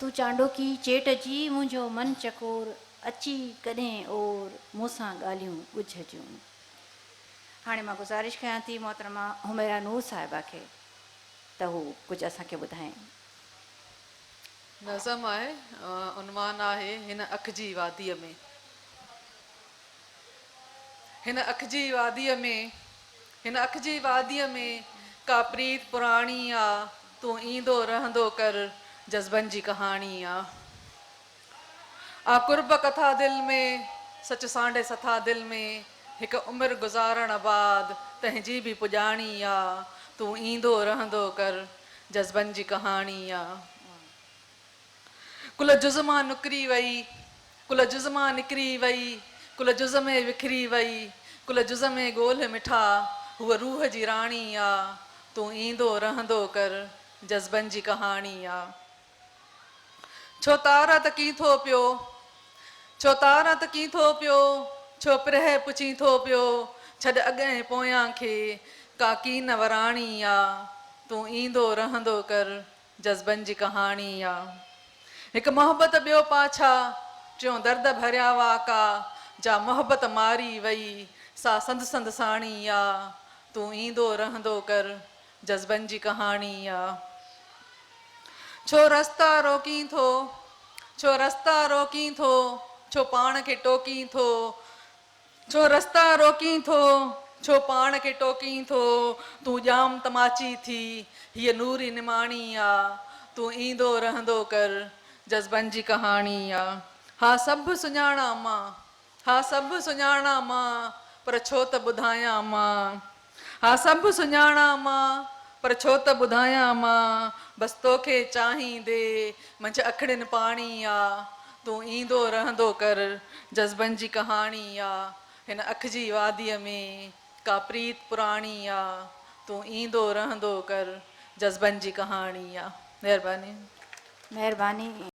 تون چانڊوڪي چيٽ جي منهنجو من چڪور اچي ڪڏهن اور مون سان ڳالهيون ڳجهه جون. هاڻي مان گذارش ڪيان ٿي محترمه حميرا نور صاحبه کي ته هو ڪجهه اسان کي ٻڌائين. نظم آهي، عنوان آهي هن اک جي واديء ۾. هن اک جي واديء ۾، هن اک جي واديء ۾، ڪا پريت پراڻي آ، تون ايندو رهندو ڪر، جذبن جي ڪهاڻي آ. آ قرب ڪٿا دل ۾، سچ سانڍي سٿا دل ۾، هڪ عمر گذارڻ بعد، تنهن جي به پڄاڻي آ، تون ايندو رهندو ڪر، جذبن جي ڪهاڻي آ. ڪل جز مان نڪري وئي، ڪل جز مان نڪري وئي، ڪل جز ۾ وکري وئي، ڪل جز ۾ ڳولهه مٺا، هوء روح جي راڻي آ، تون ايندو رهندو ڪر، جذبن جي ڪهاڻي آ. ڇو تار تڪين ٿو پيو، ڇو تار تڪين ٿو پيو، ڇو پرهه پڇين ٿو پيو، ڇڏ اڳ ۽ پويان کي، ڪا ڪين وراڻي آ، تون ايندو رهندو ڪر، جذبن جي ڪهاڻي آ. هڪ محبت ٻيو پاڇا، ٽيون درد ڀريا واڪا، جا محبت ماري وئي، سا سنڌ سنڌ ساڻي آ. تون ايندو رهندو ڪر، جذبن جي ڪهاڻي آ. ڇو رستا روڪين ٿو، ڇو رستا روڪين ٿو، ڇو پاڻ کي ٽوڪين ٿو، ڇو رستا روڪين ٿو، ڇو پاڻ کي ٽوڪين ٿو، تون ڄام تماچي ٿي، هيء نوري نماڻي آ، تون ايندو رهندو ڪر، جذبن جي ڪهاڻي آ. ها سڀ سڃاڻان مان، ها سڀ سڃاڻان مان، پر ڇو ته ٻڌايان مان. ها سڀ سڃاڻان مان، پر ڇو ته ٻڌايان مان، بس توکي چاهيندي، منجهه اکڙين پاڻي آ، تون ايندو رهندو ڪر، جذبن جي ڪهاڻي آ، هن اک جي واديء ۾، ڪا پريت پراڻي آ، تون ايندو رهندو ڪر، جذبن جي ڪهاڻي آ. مهرباني. مهرباني.